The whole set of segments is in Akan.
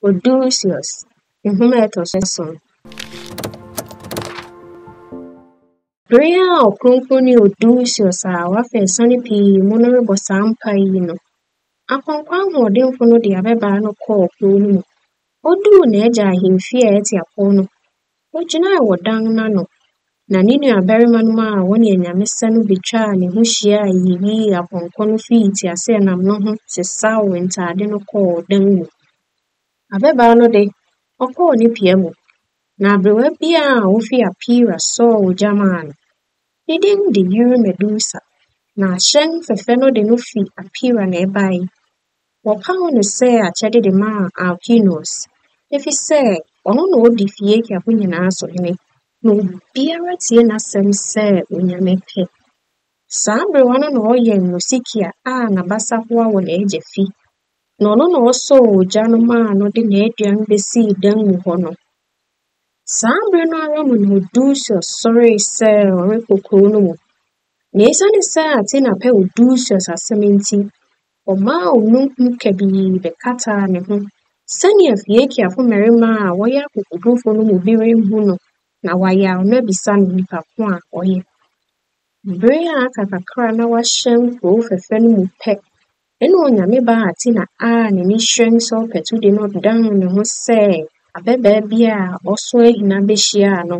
Odysseus, nhoma a ɛtɔ so ason. Bere a Ɔkronkronni Odysseus a wafa asiane pii mu no rebɔ saa mpae yi no, apɔnkɔ ahoɔdenfo no de abɛbaa no kɔɔ kurow no mu. Oduu n'agya ahemfie a ɛte apɔw no, ogyinae wɔ dan no ano, na ne nuabarimanom a wɔne anyame sɛ no betwaa ne ho hyiae yiyii apɔnkɔ no fii teaseɛnam no ho sesaw ntaade no kɔɔ dan mu. Abɛbaa no de, ɔkɔɔ ne pia mu, na aberewa bi a ofi Apira sɔɔ ogya maa no. Ne din de Eurymedusa, na ahyɛn fɛfɛ no de no fi Apira na ɛbae. Wɔpaw no sɛ akyɛde de maa Alcinous, efisɛ ɔno na odi Phaeaciafo nyinaa so hene, na obiara tie n'asɛm sɛ onyame pɛ. Saa aberewa no na ɔyɛn Nausicaa a n'abasa hoa wɔ n'agya fi, na ɔno na ɔsɔɔ ogya no maa no de n'aduan besii dan mu hɔ no. Saa bere no ara mu na Odysseus sɔree sɛ ɔrekɔ kurow no mu. Na esiane sɛ Athena pɛɛ Odysseus asɛm ntsi, ɔmaa omununkum kabii bɛkataa ne ho sɛnea Phaeaciafo mmarima a wɔyɛ akokodurufo no mu bi renhu no na wɔayaw no abisa no nyimpa ko a ɔyɛ. Bere a aka kakra na wɔahyɛn kurow fɛfɛ no mu pɛ, nna Onyamebaa Athena a n'enyi hyerɛn sɛ ɔpɛtu de no dan no ho sɛ abɛbaa bi a ɔso ahina behyiaa no.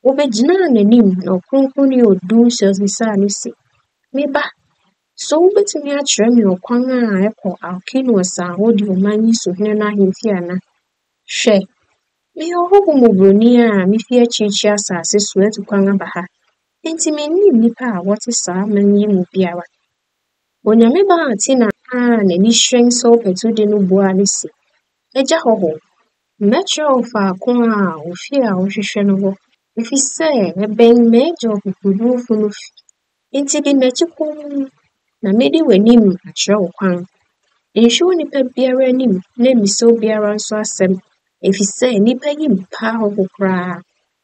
Obegyinaa n'enyim na Ɔkrɔnkrɔnyi Odysseus bisaa no se, Me ba, so wobetumi akyerɛ me ɔkwan a ɛkɔ Alcinous a odi ɔman yi so hen no ahemfie ana? Hwɛ, meyɛ ɔhɔho mbɔborɔnyi a mifi ekyirkyir asaase so etu kwan aba ha, ntsi minnyim nyimpa a wɔtse saa man yi mu biara. Onyamebaa Athena a n'enyi hyerɛn sɛ ɔpɛtu de no buaa no se, Egya hɔho, mɛkyerɛ wo faako a ofie a erohwehwɛ no wɔ efisɛ ebɛn m'egya ɔkokodurfo no fi ntsi di m'ekyir komm na medi w'enyim akyerɛ wo kwan. Nnhwɛ onipa biara enyim na mmbisa obiara so asɛm efisɛ nyimpa yi mmpɛ ahɔho koraa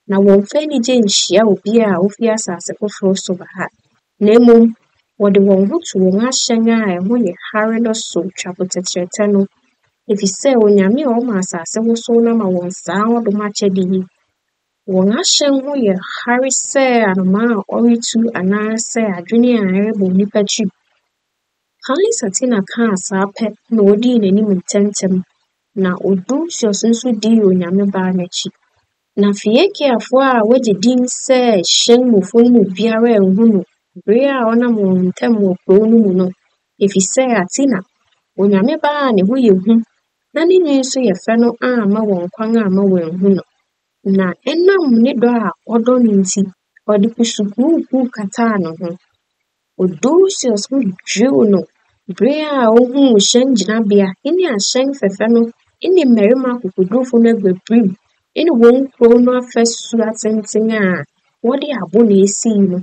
na wɔmmfa enyigye nnhyia obi a ofi asaase fofor so ba ha na mbom wcde hɔn ho to hɔn ahyɛn a ɛho yɛ har no so twa po tɛtrɛtɛ no efisɛ onyame a ɔma asaase wosow no ama hɔn saa ɔdom akyɛde yi. Hɔn ahyɛn ho yɛ har sɛ anomaa a ɔretu anaasɛ adwene a ɛrebɔ onipa tsir mu. Pallas Athena kaa saa pɛr na odii n'enyim ntsɛntsɛm na Odysseus so dii Onyamebaa no ekyir. Na Phaeaciafo a wogye dzin sɛ hyɛn mufo no mu biara ennhu no ber a ɔnam hɔn ntamu wɔ kurow no mu no efisɛ Athena, Onyamebaa a no ho yɛ hu na no nwin so yɛ fɛw no amma hɔn kwan amma woennhu no. Na enam no dɔ a ɔdɔ no ntsi, cde kusukuukuu kataa no ho. Odysseus ho dwiriw no ber a ohun hyɛn gyinabea nye ahyɛn fɛfɛ no nye mbarimba akokodurfo no eguabir nye hcn kurow n'afasu atsentsen a wɔdze abo na esii no.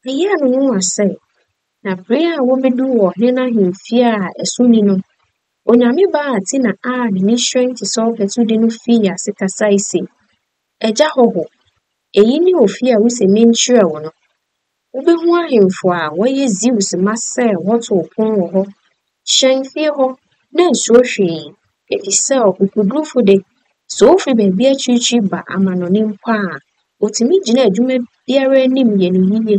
Cyɛɛ no nwanwa sɛ, na ber a wobedur ɔhen n'ahemfie a ɛso nnyi no, Onyamebaa Athena a n'enyi hyerɛn tse sɛ ɔpɛtu de no fii ase kasae se, Egya hɔho, eyi nye ofie a wose menkyerɛ wo no. Wobohu ahemfo a wɔyɛ Zeus mba sɛ wɔtow pon wɔ hc. Hyɛn fie hc na nsuro hwee efisɛ ɔkokodurfo de, sɛ ofi beebi ekyirkyir ba amanɔne mpo a, otumi gyina edwuma biara enyim yɛ no yie.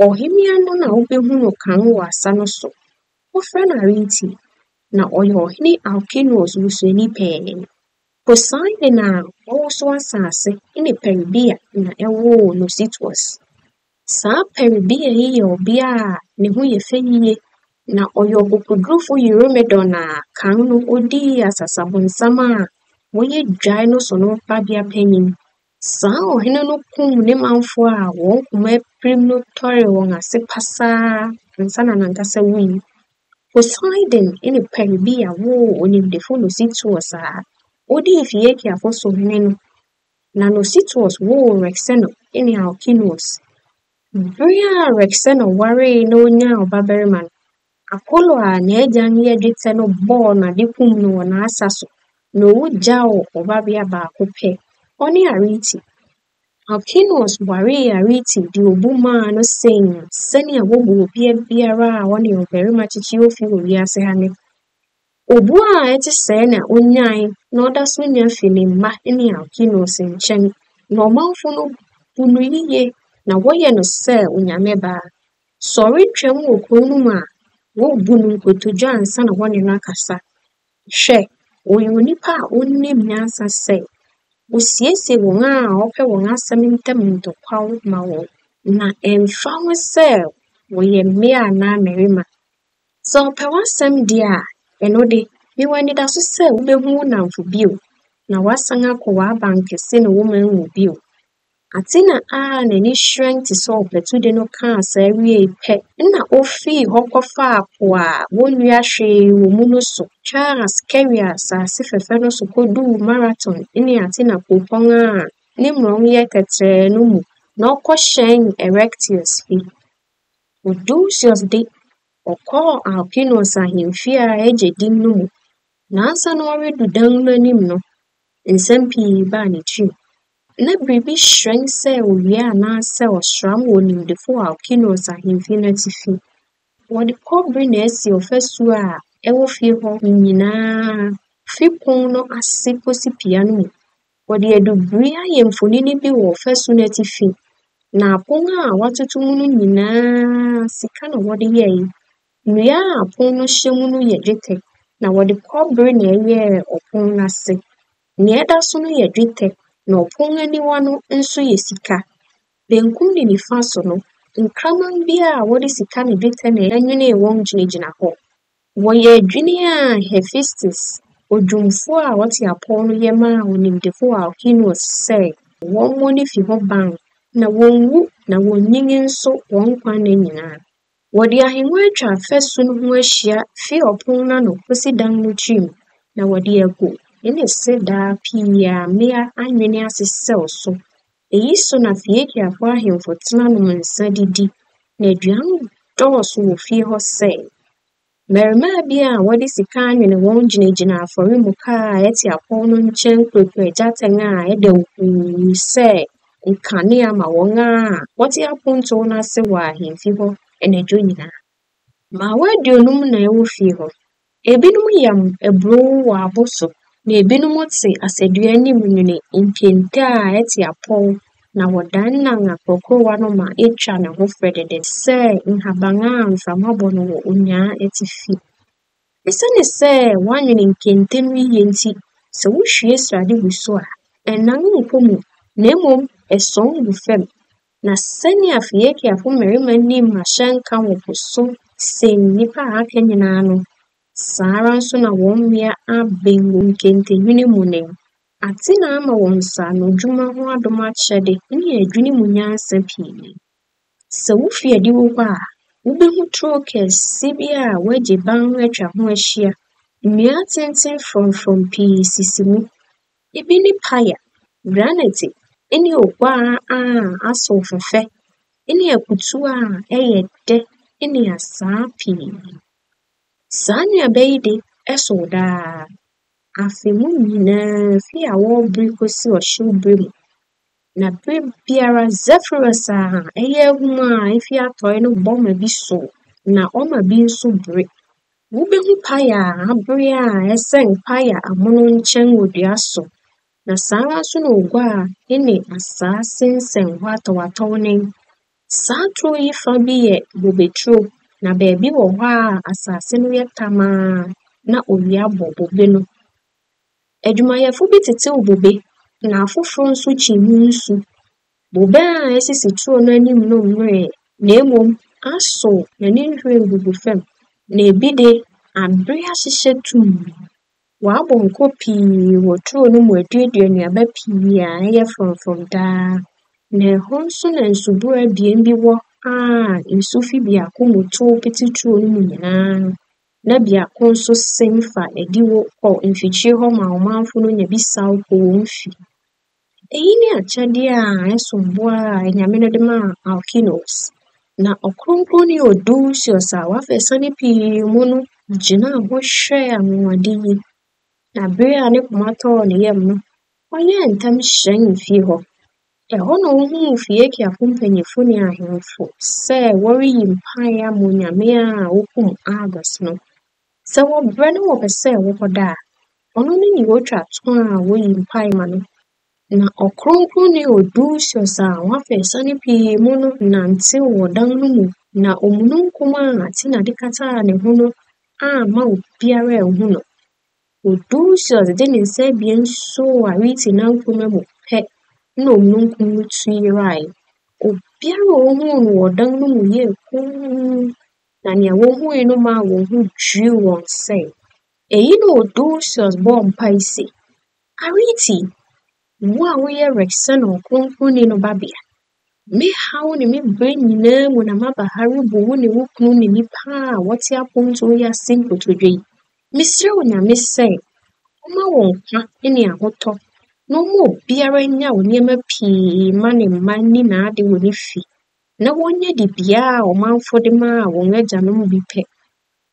Ɔhembea no na ibohu no kan wc asa no so. Wɔfrɛ no Arete na ɔyɛ ɔhen Alcinous busuanyi pɛɛ. Poseidon a ɔwosow asaase nye Peribea na ɛwoo Nausithous. Saa Peribea yi yɛ ɔbea a ne ho yɛ fɛw yie na ɔyɛ ɔkokodurfo Eurymedon a kan no odii asasabonsam a wɔyɛ dwae no so no babea panyin. Saa ɔhen no kum ne manfo a hcn koma epirim no tɔree hɔn ase pasaa ansaana nankasa wui. Poseidon nye Peribea woo onyimdzefo Nausithous a odii Phaeaciafo so hen no na Nausithous woo Rhexenor nye Alcinous. Ber a Rhexenor waree na onyaa ɔbabarima no, Apollo a n'egyan yɛ dwetɛ no bcɔ no adze kum no wc n'asa so na owu gyaw ɔbabea baako pɛ, ɔnye Arete. Alcinous waree Arete dze obu maa no sen sɛnea wobu ɔbea biara a ɔnye ɔbarima kyekye ofi wc wiadze ha ndɛ. Obu a ɛte sɛɛ na onyae na ɔda so nya fi ne mma ne Alkinos nkyɛn, na ɔmanfo no bu no yiye na wɔyɛ no sɛ onyame baa. Sɛ ɔretwam wɔ kurow no mu a, wobu no nkotodwe ansa na wɔnye no akasa. Hwɛ, ɔyɛ onipa a onyim nyansa sɛ. Osiesie hɔn a wɔpɛ hɔn asɛm ntamu ntɔkwaw ma hɔn na mmfa ho sɛ wɔyɛ mbea anaa mbarimba. Sɛ ɔpɛ w'asɛm de a, ɔno de mowɔ enyidado sɛ ibohu wo namfo bio na wɔasan akɔ w'abankɛse na wo man mu bio. Atsena a n'enyi hyerɛn tse sɛ ɔpatu de no kaa saa wiei pɛ nna ofii hɔ kɔfaa po a wonndua hwee wɔ mu no so twaa Scheria asaase fɛfɛw no so kodur Marathon nye Atsena kuropɔn a ne mborɔn yɛ tɛtrɛɛ no mu na ɔkɔhyɛn Erechtheus fi. Odysseus de, ɔkɔr Alcinous ahemfie a agye dzin no mu na ansaana orudu dan no enyim no, nsɛm pii baa ne tsir mu. Nna biribi hyerɛn sɛ owia anaasɛ ɔsram wɔ onyimdzefo Alcinous ahemfie n'etsifi. Wɔdze kɔber na esi ɔfasu a ɛwɔ fie hɔ nyinaa fi pon no ase kosi pia no mu. Wɔdze edubiri ayɛ mfonyin bi wɔ ɔfasu n'etsifi na apon a wɔatoto mu no nyinaa sika na wɔdze yɛe. Nnua a apon no hyɛ mu no yɛ dwetɛ na wɔdze kɔber na ɛyɛɛ ɔpon n'ase. Nea ɛda so no yɛ dwetɛ na ɔpon aniwa no nso yɛ sika. Bankum na nyimfa so no, nkraman bi a wɔdze sika na dwetɛ na ɛnwenee hɔn gyinagyina hɔ. Wɔyɛ edwin a Hephaestus, odwumfo a ɔtse apɔw no yɛ maa onyimdzefo Alcinous sɛ wɔmbɔ ne fi ho ban na wonnwu na wonnyin nso hɔn nkwa nda nyinaa. Wɔdze ahengua etwa afasu no ho ehyia fi ɔpon no ano kosi dan no tsir mu na wɔdze agu ne sedaa pii a mbea anwen asesɛw so. Iyi so na Phoeaciafo ahemfo tsena nom nsa didi na eduan dɔɔso wɔ fie hɔ sɛ. Mbarimba bi a wɔdze sika anwen hɔn gyinagyina afɔrmuka a ɛtse apɔw no nkyɛn kurakura gyatɛn a ɛdɛw huuw sɛ nkanea ma hɔn a wɔtse apontow no ase wɔ ahemfi hɔ anadwo nyinaa. Mmaawa aduonum na ɛwɔ fie hɔ. Ebinom yam aburow wɔ abo so, na ebinom te asadua anim nwene nkente a ɛte apɔw na wɔdannan akorokurowa no ma etwa ne ho frɛdɛdɛ sɛ nhaban a mframa bɔ no wɔ onyaa atifi. Esiane sɛ wɔanwene nkente no yiye nti, sɛ wohwie srade gu so a, ɛnnan nkɔ mu na mmom ɛsɔn gu fam. Na sɛnea Phoeaciafo mmarima nim ahyɛnka wɔ po so sen nnipa a aka nyinaa no, saa ara nso na wɔn mmea aben wɔ nkentenwene mu nen. Athena ama wɔn nsaanodwuma ho adom akyɛde ne adwini mu nyansa pii. Sɛ wufi adiwo hɔ a, wubehu turo kɛse bi a wɔagye ban atwa ho ahyia. Nnua atenten frɔmfrɔm pii sisi mu. Ebi ne paya, granate ne oguaa a asow fɛfɛ ne akutu a ɛyɛ dɛ ne asaa pii. Saa nnuaba yi de, ɛsow daa. Afe mu nyinaa fi awɔw ber kosi ɔhyew ber mu. Na ber biara Zephyrus a ɛyɛ ahum a efi atɔe no bɔ ma bi sow na ɔma bi nso bere. Wubehu paya a abere a ɛsɛn paya amono nkyɛn wɔ dua so na saa ara nso na oguaa ne asaa sensɛn hɔ atɔwatɔw nen. Saa turo yi fa bi yɛ bobeturo na beebi wɔ hɔ a asase no yɛ tamaa na owia bɔ bobe no. Adwumayɛfo bi tsetsew bobe na afoforo nso kyi mu nsu. Bobe a esisi turo no anim no mmeree na mmom asow na ne nhwiren gugu fam na ebi de, abere ahyehyɛ tumm. Wɔabɔ nkɔ pii wɔ turo no mu eduadua nnuaba pii a ɛyɛ frɔmfrɔm daa. Na ɛhɔ nso na nsubura ebien bi wɔ a nsu fi biako mu tow pete turo no mu nyinaa na biako nso sen fa adiwo kɔ mfikyir hɔ ma ɔmanfo no nya bi saw kɔ hɔn fi. Eyi nye akyɛde a ɛsom bo a enyame no de maa Alcinous. Na ɔkrɔnkrɔnyi Odysseus a ɔafa esiane pii mu no gyinaa hɔ hwɛɛ anwonwade yi. Na ber a no koma tɔɔ ne yamu no, ɔyɛɛ ntsɛm hyɛn fie hɔ. Ɛhɔ na ohuu Phoeaciafo mpanyimfo nye ahemfo sɛ woriyi mpae ama onyame a okum Argus no. Sɛ wcberɛ na wcpɛ sɛ wckɛda a, cno nye nyia otwa tun a woyi mpaa ma no. Na Ɔkrɔnkrɔnyi Odysseus a ɔafa esian pii mu no nantseew wc dan no mu na omununkum a Athena dze kataa no ho no amma obiara ennhu no. Odysseus dze ne nsa ebien suoo Arete n'ankroma mu pɛr, nna omununkum no tu yerae. Obiara a ohun no wc dan no mu yɛɛ komm na nea wohui no maa hcn ho dwiriw hcn sɛ. Eyi na Odysseus bcɔ mpaa se, “Arete, wo a woyɛ wersan ɔkrɔnkrɔnyi no babea, me haw nye me berɛ nyinaa mu na maba ha rubu wo nye wo kun nye nyimpa a wctse apontow yi ase nkotodwe yi. Meserɛ Onyame sɛ cmma wo nkwa nye ahotc na cmma obiara nyaw ndzɛmba pii mma ne mba nyi n'ade wc ne fie na wonnya dibea a ɔmamfo dze maa hcn egyanom bi pɛ.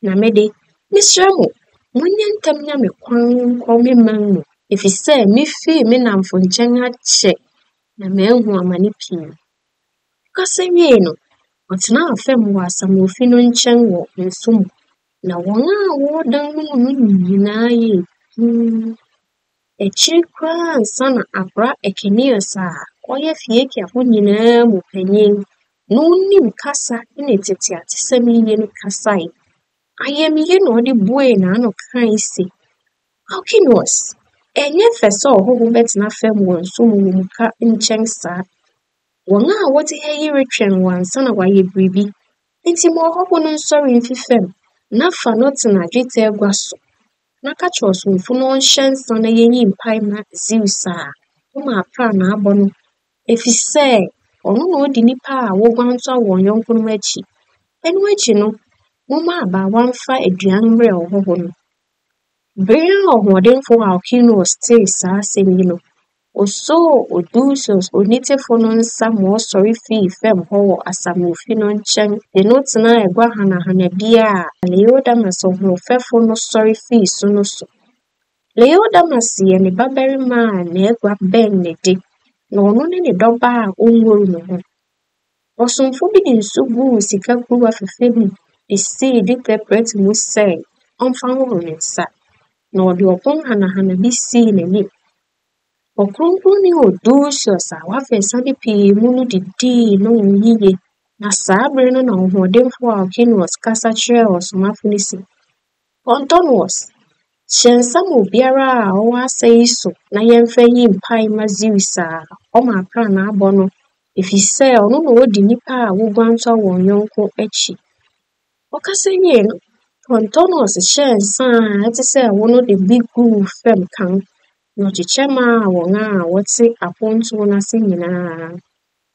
Na me de, meserɛ mo, monyɛ ntsɛm mma me kwan nkc me man mu efisɛ mifii me namfo nkyɛn akyɛr na meehu amane pii. ɔkasa wiei no, ctsenaa famu wc asamanfi no nkyɛn wc nsu mu na hcn a wɔwɔ dan no mu no nyinaa yɛɛ dzinn. Ekyir koraa ansaana akora Ekeneus a ɔyɛ Feekiafo nyinaa mu panyin na onyim kasa nye tsetse atsesɛm yie no kasae. Ayamye na ɔdze buee n'ano kae se, “Alkineus, nnyɛ fɛw sɛ ɔhɔho bɛtsena famu wc nsu mu wc muka nkyɛn saa. Hcn a wɔtse ha yi rotweɔn wo ansaana wcayɛ biribi ntsi ma ɔhɔho no nsoɛr mfi famu na fa no tsena dwetɛ egua so na ka kyerɛ ɔsomfo no cnhyɛ nsa na yenyi mpaa mma Zeus a ɔma aprannaa bɔ no efisɛ cno na odi nyimpa a woguan toa hcn nyɛnkonom ekyir. Ɛno ekyir no, momma abaawa mfa eduan mbrɛ ɔhɔho no. Ber a ɔhoɔdzenfo Alkineus tsee saa asɛm yi no, osuoo Odysseus onyitsefo no nsa ma csɔr fii famu hc wc asamanfi no nkyɛn de no tsenaa egua hanahana bi a Laodamas ɔhoɔfɛfo no soɛr fii so no so. Laodamas yɛ ne babarima a n'egua bɛn ne de na cno nye ne dɔba a onngoru no ho. Csomfo bi dze nsu guu sika kuruwa fɛfɛw bi mu dze sii dwetɛ prɛtse mu sɛ cmfa nhohor ne nsa na cdze cpon hanahana bi sii n'enyim. Ɔkrɔnkrɔnyi Odysseus a ɔafa esian pii mu no dzidzii nomee yie na saa ber no na ɔhoɔdzenfo Alkineus kasa kyerj ɔsomafo no se, “Pontonous, hyɛ nsa ma obiara a ɔwc asa yi so na yɛmfa nyi mpaa mma Zeus a ɔma aprannaa bɔ no efisɛ cno na odi nyimpa a woguan toa hcn nyɛnko ekyir. ɔkasa wiei no, Pontonous hyɛɛ nsa a ɔtse sɛ ɛwo no de bi guu famu kan na ɔkyekyɛ maa hcn a wɔtse apontow no ase nyinaa.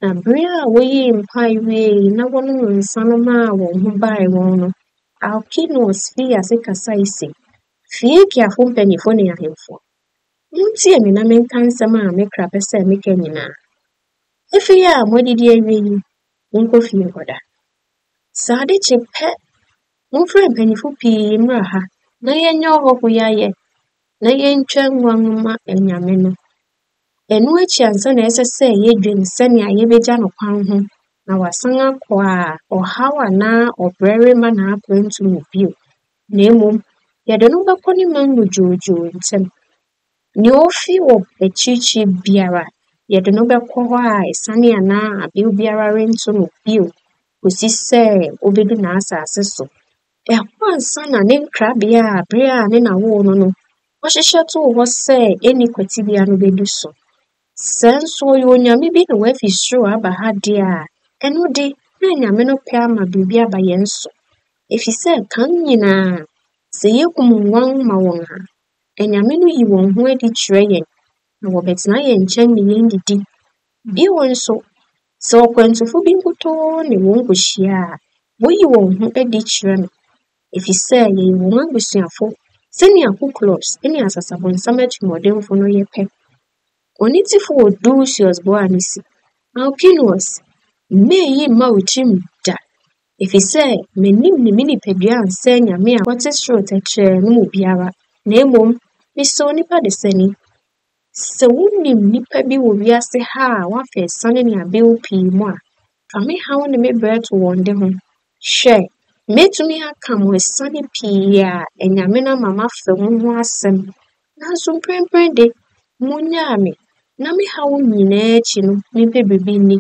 Na ber a woyii mpaa wiei na wɔnoom nsa no maa hcn ho baa hcn no, Alkineus fii ase kasae se, “Feekiafo mpanyimfo nye ahemfo, muntsie me na menka nsɛm a me kra pɛ sɛ meka nyinaa. Afei a moedzidzi ewie yi, monkc fie nkɛda. Sɛ adze kye pɛr, momfrɛ mpanyimfo pii mbra ha na yɛnyi ɔhɔho yi ayj na yentwa nguan mma enyame no. Ɛno ekyir ansaana csɛ sɛ yɛdwen sɛnea yebegya no kwan ho na casan akc a ɔhaw anaa cberɛ remma n'akwantu mu bio na mbom yɛdze no bɛkc ne man mu dwoodwoo ntsɛm. Nea ofi wc ekyirkyir biara, yɛdze no bɛkc hc a esian anaa abew biara rennto no bio kosi sɛ obedu n'asaase so. Hc ansaana ne nkrabea a ber a ne na woo no no chyehyɛ too hc sɛ enni kwatsibea no bedu so. Sɛ nso cyɛ onyame bi na oefi sor aba ha de a, ɛno de nna enyame no pɛ ama biribi aba hjn so efisɛ kan nyinaa sɛ yekum nguan ma hcn a, enyame no yi hcn ho edi kyerɛ hjn na wcbɛtsena hjn nkyɛn nye hjn didi. Bio nso, sɛ ɔkwantufo bi nkutoo nye hcn kohyia a, woyi hcn ho edi kyerɛ no efisɛ yɛyɛ hcn ebusuafo sɛnea Kuklos nye asasabonsam etsirmcdzenfo no yɛ pɛr. Onyitsefo Odysseus buaa no se, “Alkineus, mma iyi mma wo tsir mu da efisɛ m'enyim nye me nyimpadua nnsɛ enyame a wɔtse sor tɛtrɛɛ no mu biara na mbom mesɛ onipa dasanyi. Sɛ wonyim nyimpa bi wc wiadze ha a ɔafa esian nye abew pii mu a, fa me haw nye me berɛ to hcn de ho. Hwj! Metumi aka mo asiane pii a anyame no ama mafa mu ho asɛm naaso mprɛmprɛn de, munnyaa me na me haw nyinaa ekyir no, mempɛ biribi nni.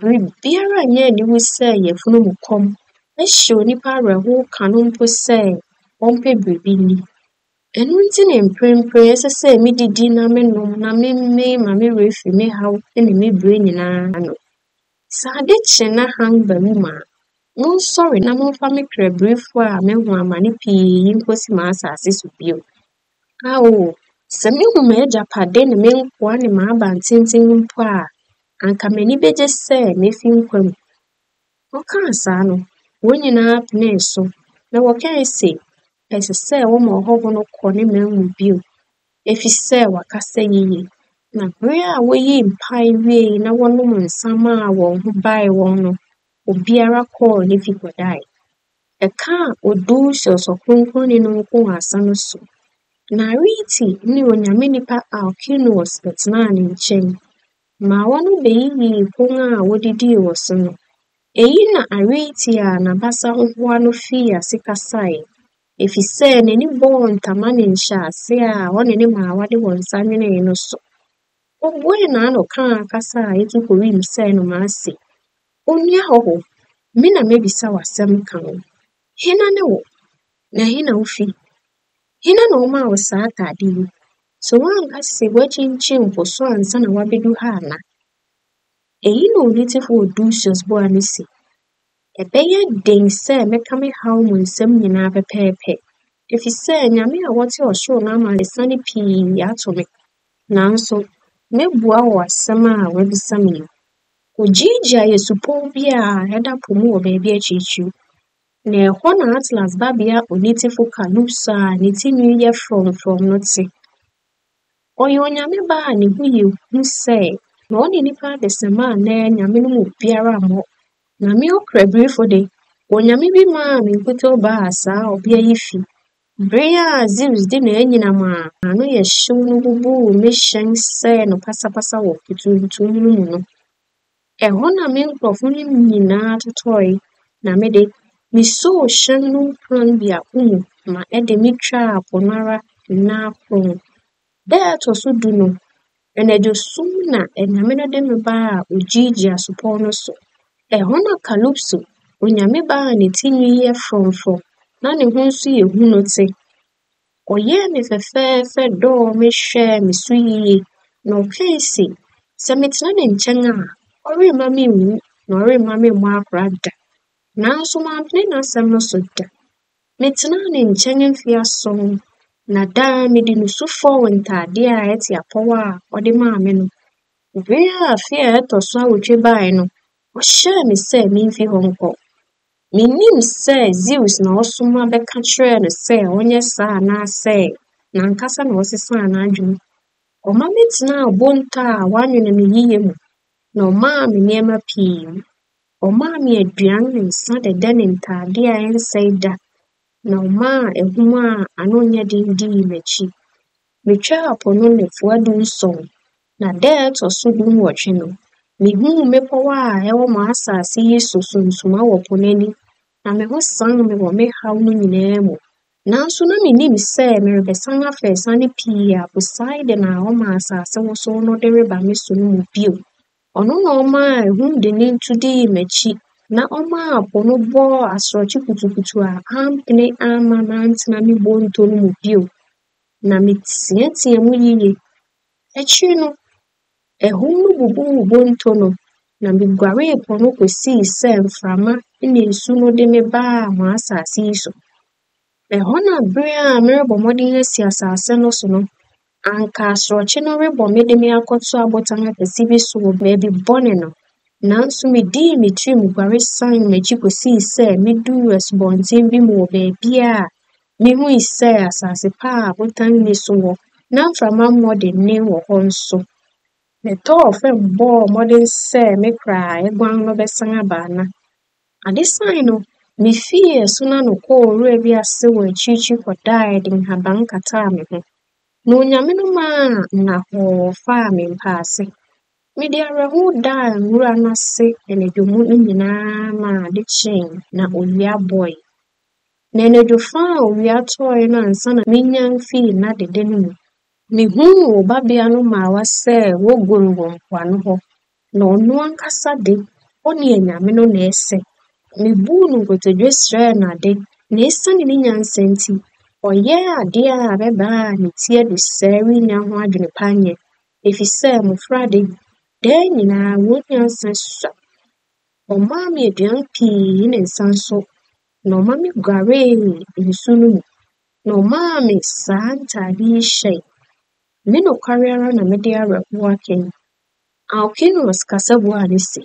Biribiara nnyɛ aniwu sɛ yafunu mu kcm. Ehyɛ onipa awerɛhow ka no mpo sɛ cmpɛ biribi nni. Ɛno ntsi na mprɛmprɛn csɛ sɛ midzidzi na monom na memee ma mo werɛ fi me haw nye me berɛ nyinaa no. Sɛ ade kye na han ba wimu a, monsojr na momfa me krabrifo a mehu amane pii yi nkosi m'asaase so bio. Ao, sɛ muhu m'agyapade nye mo nkowa nye m'abantsentsen mpo a, anka m'enyi bɛgye sɛ mefi nkwa mu. ɔkaa saa no, hcn nyinaa penee so na wckae se csɛ sɛ wcma ɔhɔho no kc ne man mu bio efisɛ ɔakasa yie. Na ber a woyii mpaa wiei na wɔnoom nsa maa hcn ho bae hcn no, obiara kcr ne fie kcdae. ƐKaa Odysseus ɔkrɔnkrɔnyi no nko wc asa no so. Na Arete nye Onyame nyimpa Alcinous bɛtsenaa ne nkyɛn. Mmaawa no beyiyii pon a wodzidzii wc so no. Eyi na Arete a n'abasa ahohoa no fii ase kasae efisj n'enyi bcc ntama ne nhyɛase a cnye ne mmaawa de hcn nsa wenee no so. Obuee n'ano kaa kasa a etu kc wimu sj nnomaa se, "Onua hɔho, me na mebisa wo asɛm ka ho. Hena nye wo na hen na ifi? Hena na cmaa wo saa ataade yi? So wonnka se woekyinkyin po so ansaana woebodu ha ana? Eyi na onyitsefo Odysseus buaa no se, "Cbjyj den sj mebjka me haw mu nsjm nyinara pɛpɛɛpj efisj anyame a wctse csor no ama esian pii ato me naaso mebua wo asjm a woebisa me yi. Ogyingyia yj supcw bi a cda po mu wc beebi ekyirkyir na hc na Atlas babea onyitsefo Kalupso a ne tsirnwi yj frcmfrcm no tse. Cyj onyame baa a no ho yj hu sj na cnye nyimpa adasamba anaa enyame no mu biara mmbc. Na emi okrabrifo de, onyame bi maa me nkutoo baa saa cbea yi fi ber a Zeus dze n'enyinam a ano yj hyew no bubuu me hyjn sjee no pasapasa wc po tuntum no mu no. Hc na mo nkorcfo no nyinaa totce na me de, misuoo hyjn no mpuran biako mu ma cde me twaa po no ara nda akron. Da a ctc do du no, anadwo sum na enyame no de me baa Ogyingyia supcw no so. Hc na Kalupso, onyame baa a ne tsirnwi yj frcmfrcm na no ho so yj hu no tse. Cyjɛɛ me fɛfɛɛfɛ dɔɔ me hwjɛ me so yie na ɔkae se, sɛ metsena ne nkyjn a, cremma mennwu na cremma memmbc akora da naaso mammpen n'asjm no so da. Metsenaa ne nkyjn mfe ason na daa medze nusu fcw ntaade a ɛtse apcw a cdze maa me no. Ber a afe a ctc so awotwe bae no, chyjɛ me sj mimfi hc nkc. Minnyim sj Zeus na csoma bjka kyerj no sj cnyj saa anaasj nankasa na csesaa n'adwen. CMaa me tsenaa bonto a wcanwen no yie mu na cmaa me ndzɛmba pii. CMaa me eduan, nsa dɛdɛ nye ntaade a cnnsj da na cmaa ehum a ano nnyj dzen dii m'ekyir. Mutwaa po no ndafua dunson na da a ctc so dunwctwe no, muhun mbepcw a cwc mo asaase yi so sunsuma wc po n'enyi na mo ho saan me wc me haw no nyinaa mu naaso nna minnyim sj merebjsan afa esian pii a Poseidon a cma asaase wosow no dze reba mo do no mu bio. Cno na cmaa ehum dennen tu dii m'ekyir na cmaa po no bcɔ asorckyɛ kutukutu a ammpen amma manntsena mo bonto no mu bio na metseatseaa mu yie. Ekyir no, ehum no bubuu bonto no na muguaree po no kosii sj mframa na nsu no de me baa hɛn asaase yi so. Hc na ber a morobc mbɔdzen esi asaase no so no, anka asorckyɛ no robc me dze me akcto abotan akɛse bi so wc beebi bcn no naaso midii me tsir mu guar saan m'ekyir kosii sj mudur asubcntsen bi mu wc beebi a muhun sj asaase pa a abotan nnyi so wc na mframa mmbc denneen wc hc nso. Motcc famu bcɔ mbɔdzen sj me kra a eguan no bjsan aba ana. Ade sae no, mifii asu no ano kcr owura bi ase wc ekyirkyir kcdae dze nhaban kataa mo ho. Na onyame no maa ndahcc faa me mpa ase. Mede awerɛhow daa nwura no ase anadwo mu no nyinaa maa ade kyee na owia bɔe. Na anadwo fa a owia tɔe no ansaana minyan fii nna dede no mu. Mihuu wo babea no mmaawa sɛ wogoru wɔ mpoano hc na ɔno ankasa de, ɔne enyame no na ɛsɛ. Mibuu no nkotodwe serɛɛ no ade na esiane ne nyansa ntsi, ɔyjɛ ade a abɛbaa a ne tsir edu sɛɛ rinnya ho adwen pa nnyɛ efisɛ mbofra de, daa nyinara hcn nyansa sua. ɔmaa me eduan pii na nsa so na ɔma mo guaree nsu no mu na ɔmaa me saa ntade yi hyɛe. Me nokwar ara na mede awerɛhow aka yi. Alkinoos kasa buaa no se,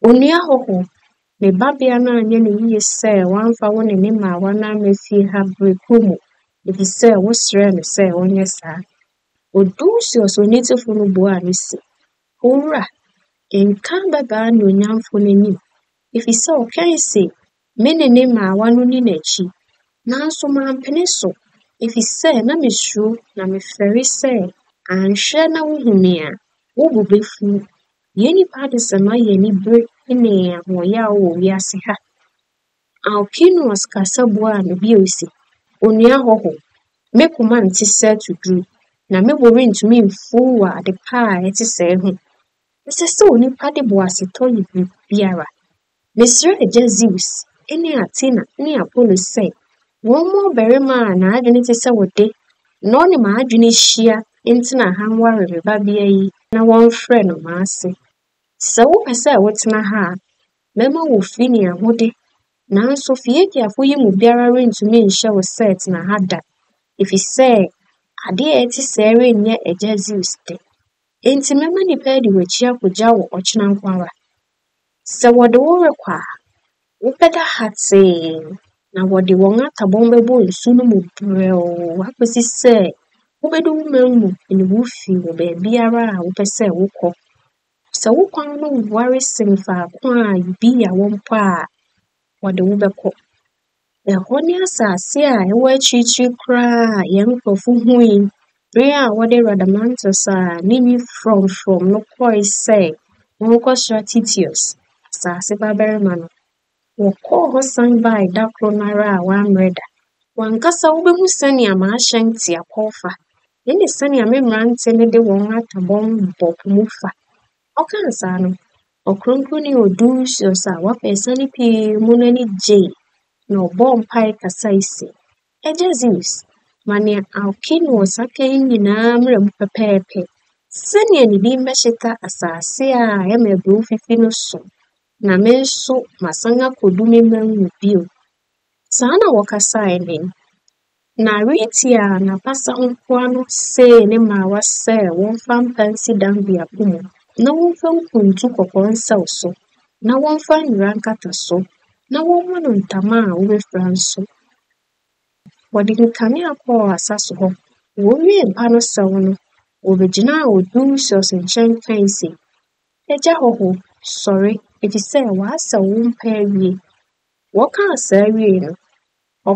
"Onua hɔho, me babea no annyɛ no yie sj cmmfa wo nye ne mmaawa no amma fie ha ber kor mu efisj wo serɛɛ no sj cnyj saa. Odisios Onitsefo no buaa no se, "Owura, nnka ababaa nuonyamfo no enyim efisj ɔkae se me nye ne mmaawa no nni n'ekyir naaso mammpene so efisj nna musuro na mefɛr sj annhwj na wohu me a, wo bo befuw. Hjn nyimpa adesamma yɛ enyiber nye ahoɔyaw wc wiadze ha. Alkinoos kasa buaa no bio se, "Onua hɔho, me koma nntse sɛ tudur na mo bo runntumi mmfuw wc ade pa a ɛtse sɛɛ ho. Csɛ sj onipa de boasetc yj biribiara. Meserɛ egya Zeus nye Atena nye Apollo sj wɔmma ɔbarimba a n'adwen tse sj wo de na ɔnye m'adwen hyia ntsena ha nwar me babea yi na wcmfrɛ no m'ase. Sj wopj sj wotsena ha a, mebɛma wo fi nye ahode naaso Feekiafo yi mu biara runntumi nnhyɛ wo sj tsena ha da efisj ade a ɛtse sɛɛ rennyj egya Zeus dɛ ntsi mɛma nyimpa edi w'ekyir akogya wo ɔkyena nkoara. Sj wcde wo rokc a, wobjda hatsee na wcde hcn atabon bɛbc nsu no mu berɛwoo akosi sj wobodu wo man mu nye wo fi wc beebiara a wopj sj wokc. Sj wo kwan no war sen faako a Euboea wc mpo a, wcde wo bjkc. Hc nye asaase a cwc ekyirkyir koraa a hjn nkorcfo hui ber a wcde Radamantus a n'enyi frcmfrcm no kcr sj wɔnkɔsera Titius, asaase babarima no. Wckcr hc san bae da kor noara a wɔammbrɛ da. W'ankasa ibohu sɛnea m'ahyjn tse apcw fa nye sɛnea me mberantsɛ no dze hcn atabon bc po mu fa. ɔkaa saa no, Ɔkrɔnkrɔnyi Odisios a ɔafa esian pii mu no n'enyi gyee na ɔbɔɔ mpaa kasae se, "Egya Zeus, ma nea Alkinoos aka yi nyinara mbra mu pɛpɛɛpj sɛnea ne din bjhyeta asaase a cma eburow fifi no so na me so masan ekodu me man mu bio. Saa na wckasae nye no, na Aretia n'abasa ho mpoa no see ne mmaawa sj wcmfa mpa nsi dan biako mu na wɔmfa kuntu kckcr nsɛw so na wɔmfa ndura nkata so na wɔmma no ntama a obefura nso. Wcde nkanea kcr asa so hc. Wowiee mpa no sɛw no, wobegyinaa Odisios nkyjn kae se, "Egya hɔho, soɛr efisj wcasɛw wo mpa ewie. Wckaa saa wiei no,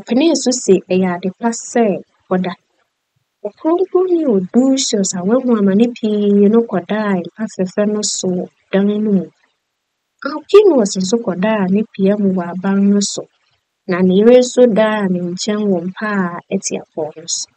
cpenee do se cyj ade pa sj cda. Ɔkrɔnkrɔnyi Odisios a oehu amane pii no kcdaa mpa fɛfɛw no so wc dan no mu. Alkinoos so kcdaa ne pia mu wc aban no so na ne yer so daa ne nkyjn wc mpa a ɛtse apcw no so.